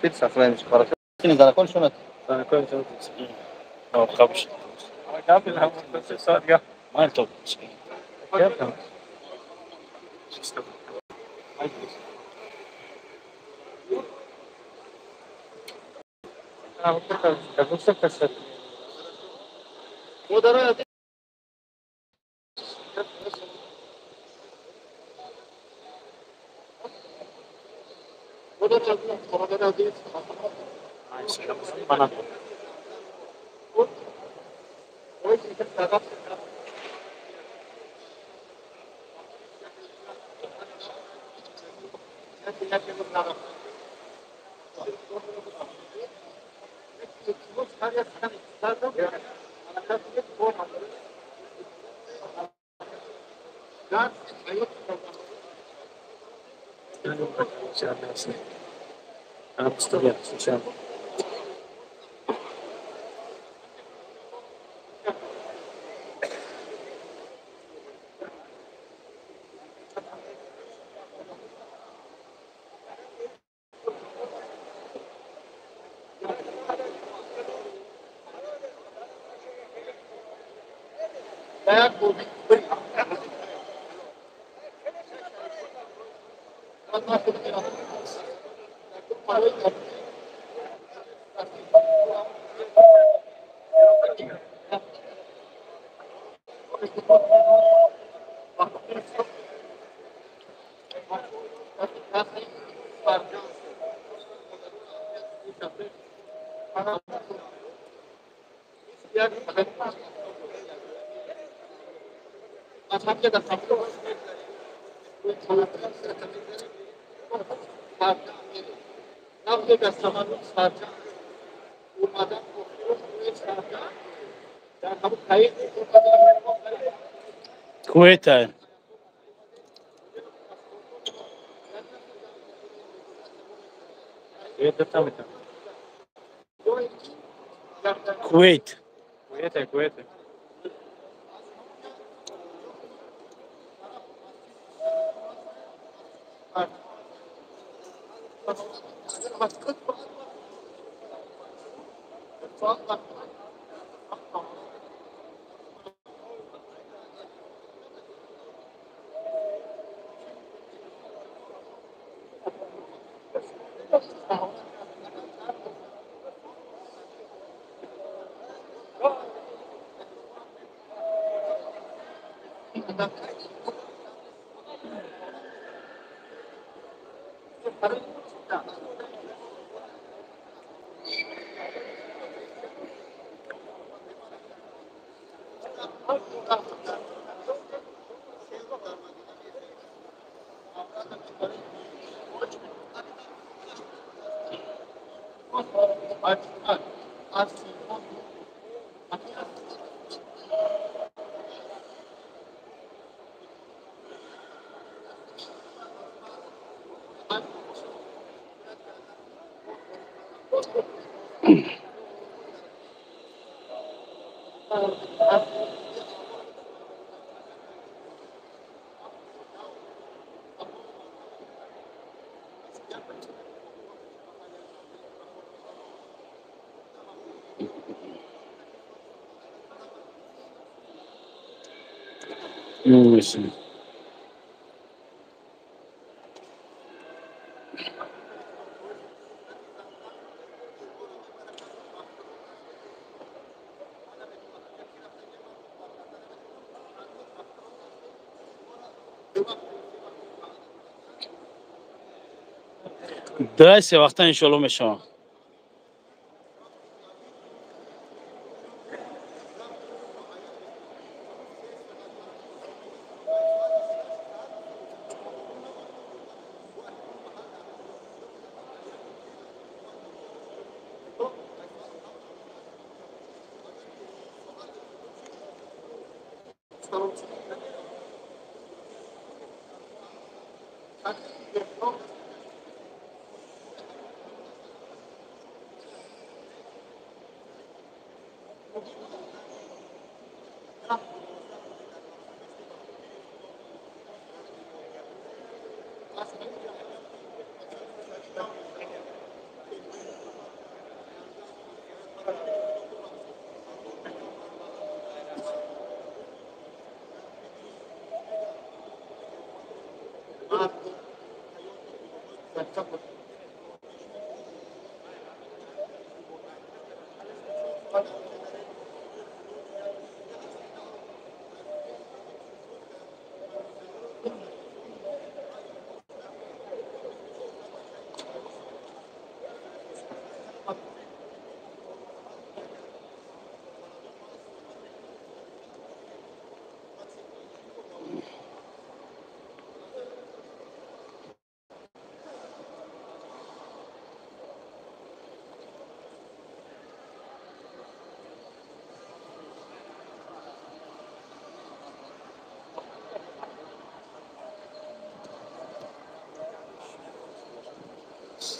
Сохранить хорошо. Занакон шунат. Занакон шунат. Қабуш. Ман то. Куэта. Кувейт. Куэта, Куэта. Да, се вақта иншоалло мешавам.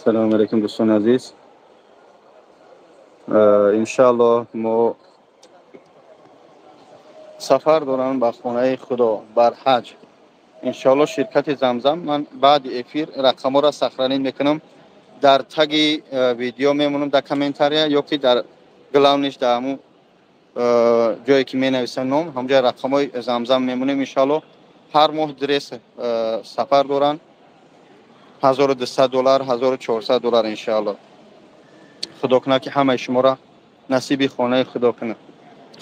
Салом алейкум, дӯстони азиз. Иншааллоҳ, мо сафар дорам ба хонаи Худо, бар ҳаҷ, иншоаллоҳ. Ширкати Замзам, ман баъди эфир рақамҳоро сохранить мекунам, дар таги видео мемонам, дар комментария ё ки дар главный ш, дар ҳамун ҷое ки менависам ном, ҳамҷоя рақамҳои Замзам мемонем. Иншоаллоҳ, ҳар моҳ рейс сафар доранд, 1200 доллар, 1400 доллар. Иншоаллоҳ, Худо кунад, ки ҳамаи шуморо насиби хонаи Худо кунад.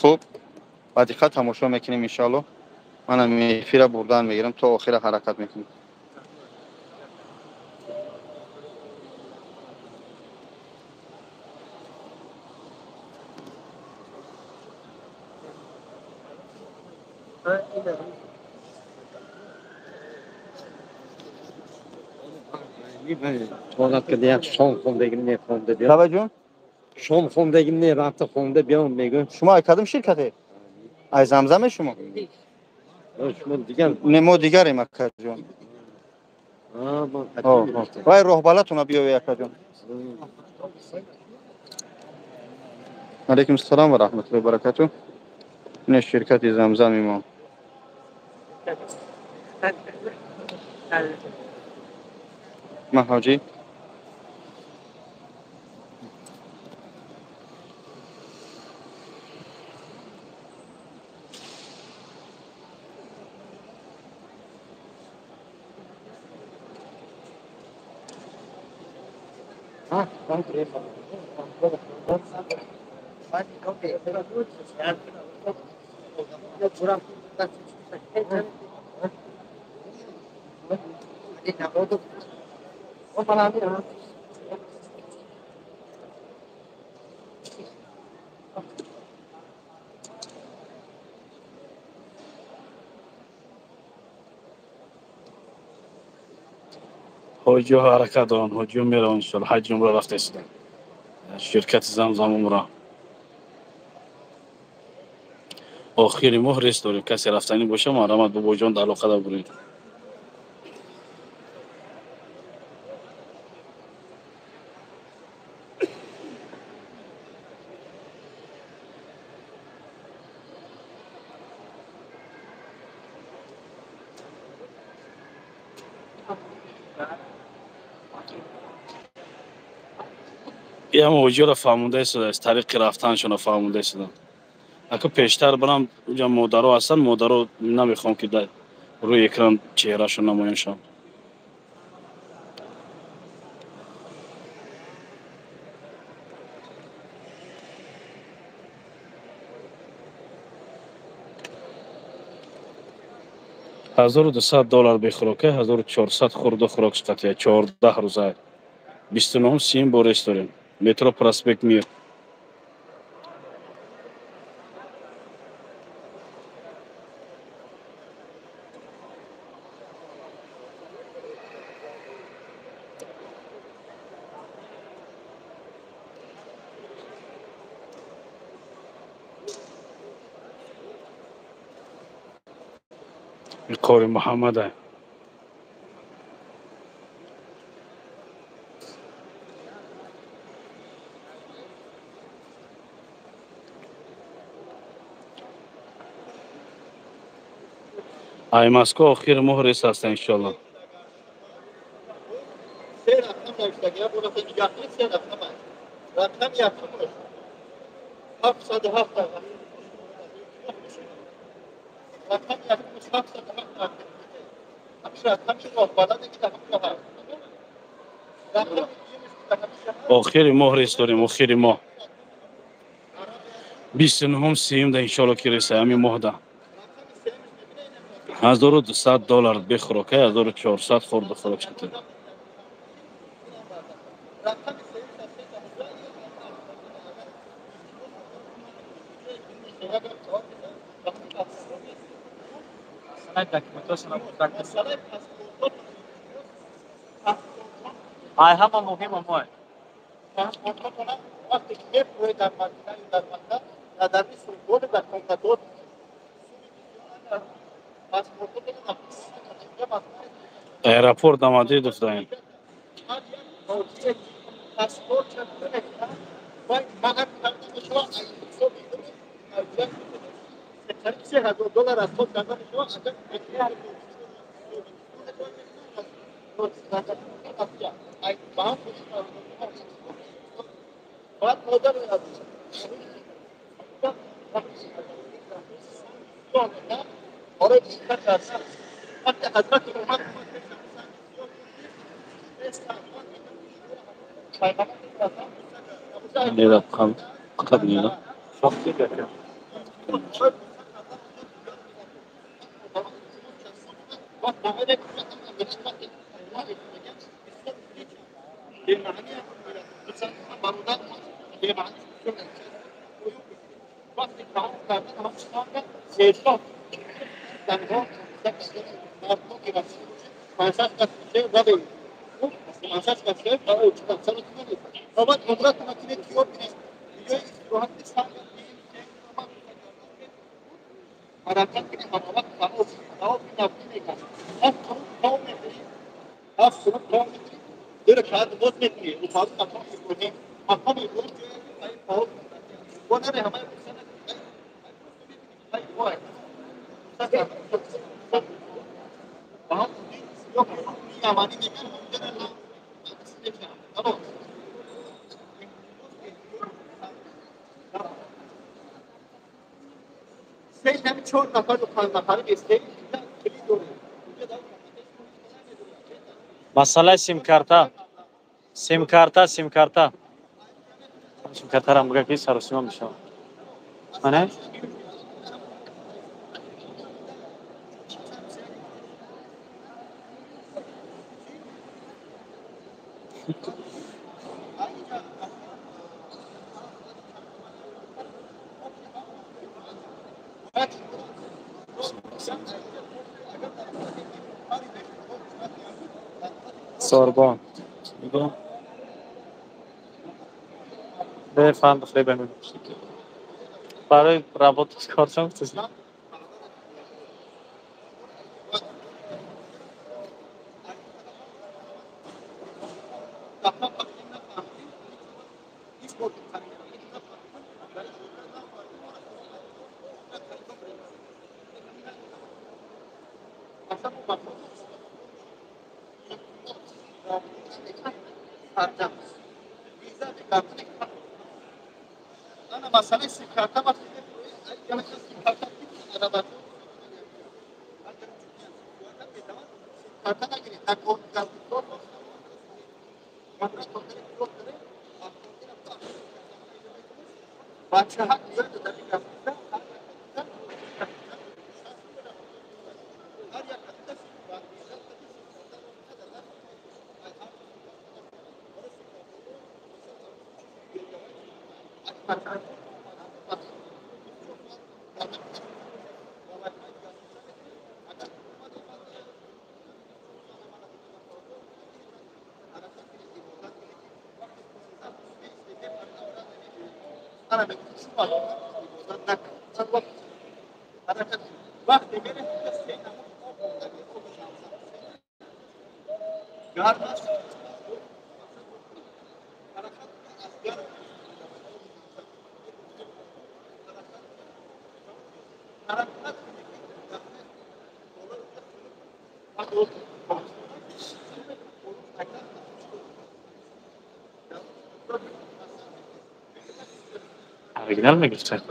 Хуб, ба диққат тамошо мекунем, иншоаллоҳ. Манам эфира бурдан мегирам, то охира ҳаракат мекунем. Шом хондагим не, хонда биём. Бабаҷон. Шом хондагим не, рафта хонда биём, мегӯ. Шумо ай кадом ширкате? Ай Замзаме шумо? Шумо дигар? Не, мо дигарем, акаҷон. Вай роҳбалатона биёве, акаҷон. Алейкум салом ва раҳматуллоҳи баракату. Ин ширкати Замзами мо. Ма, ҳоҷӣ. Ҳоҷиҳо ҳаракат доранд, ҳоҷиҳо мераванд, иншоалло, ҳаҷи умра рафта истоданд. Ширкати Замзам умра. Охири моҳ рейс дорем, касе рафтанӣ боша, марҳамат, бобоҷон, дар алоқада буред. Ям ҳоҷиро фаҳмонда истодааст, тариқи рафтаншонро фаҳмонда истодам. Ака, пештар барам, уҷа модаро ҳастанд, модаро намехоҳам, ки дар рӯи экран чеҳрашон намоён шавад. 1200 доллар бехӯрока, 1400 хурду хӯрок қатия, 14 рӯза. 29-ум, 30-ум бо рейс дорем. Метро Проспект Мир. Қори Муҳаммада. Ай Москва охири моҳ рейс ҳаста, иншоалло. Се рақам навиштагӣ, нигоҳ кунед, се рақам аст. Рақами якумаш 707, рақами якумаш 707, ҳамин рақами роҳбаладе, ки дар ҳамин ҳаст. Охири моҳ рейс дорем, охири моҳ. 29-ум, 30-ум да иншоалло ки реса ҳамин моҳда. $1200 бехӯрока, 1400 хӯрду хӯрок шуда. Ай ҳама муҳима мой. Паспортотона вақте ки мепуред дар Мадина ё дар Макка, дар Миср голе дар Конкадор паспортотона. Аэропорт Домодедово даем. Neda qad neda? Масъалаи симкарта. Симкарта, симкарта. Симкартарам буга ки саросима мешавад. Мане? Сорбон. Бефанд хлеба. Барои работа корчон гуфтаси. Оригинал мегирифта.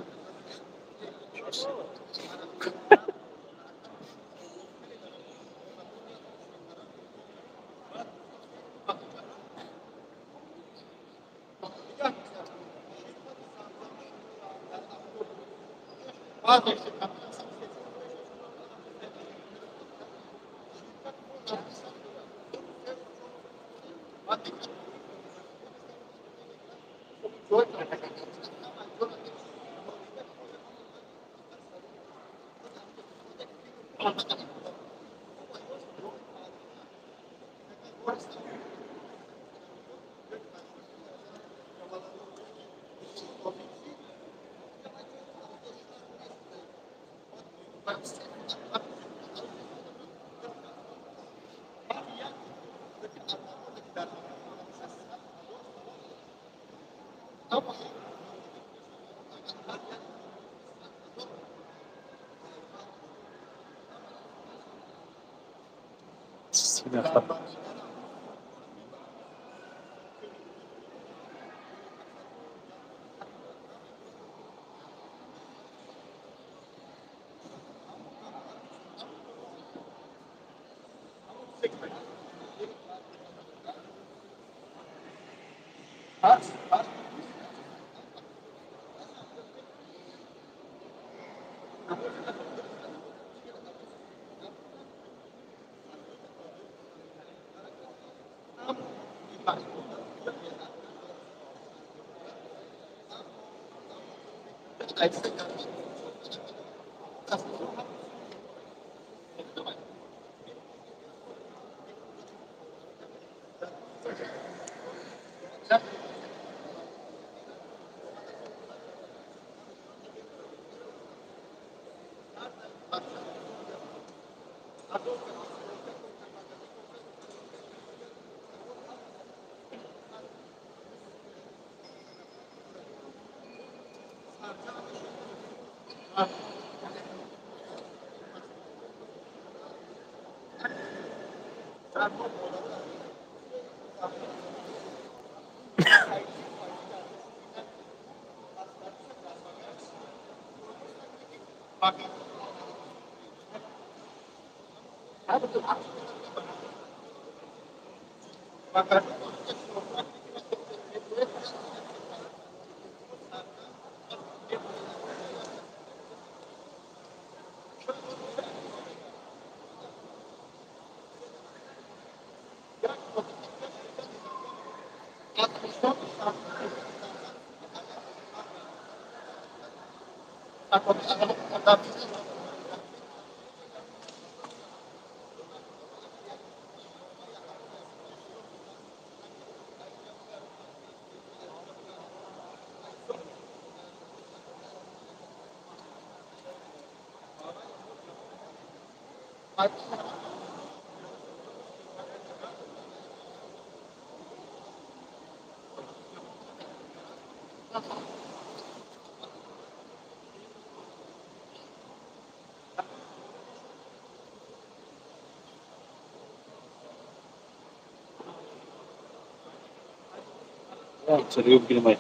Интервью бигирем.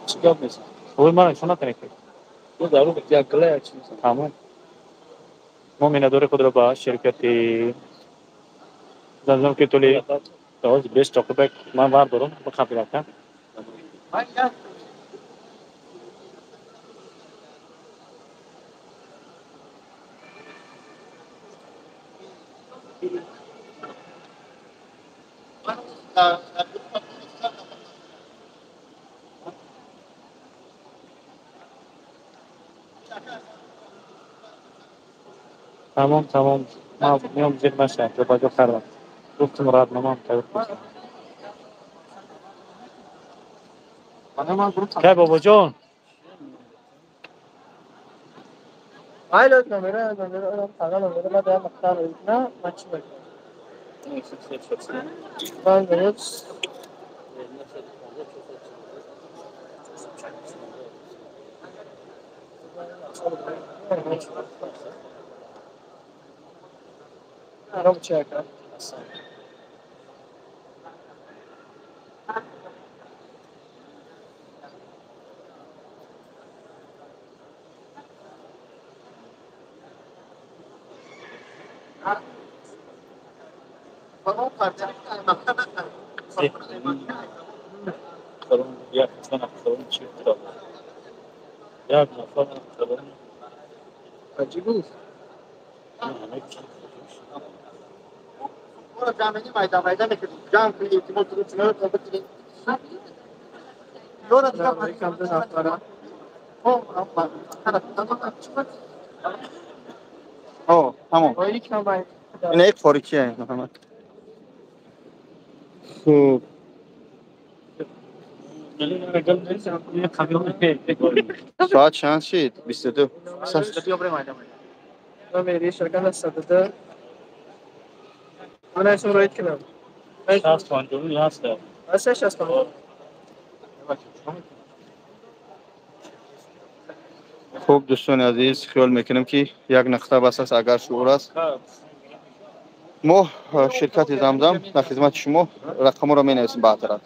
Чӣ гап нест? Ой, ман нишон натанед. Як гала як чиз. Тамом. Мо миннатдори худро ба ширкати Замзам, ки тӯли беш тоқибек ман вар дорам, бихапидам. Тамом, тамом. Ман меом, зир наша, ҷобаҷо кардам. Гуфтум, радномаам тайёр кардам. Кай, бобоҷон? Айло номера номера фақат номера ман дар мақтар на ман чӣ мекунам? Ман минут. Арам чака. Як нафар, як нафар. Чӣ гуфт? Тамом, ина як қорикия. Хуб, соат чанд шид? 22. Хуб, дӯстони азиз, хиёл мекунем, ки як нуқта бас аст, агар шуур аст. Мо, ширкати Замзам, дар хизмати шумо. Рақаморо менависем баъдтарак.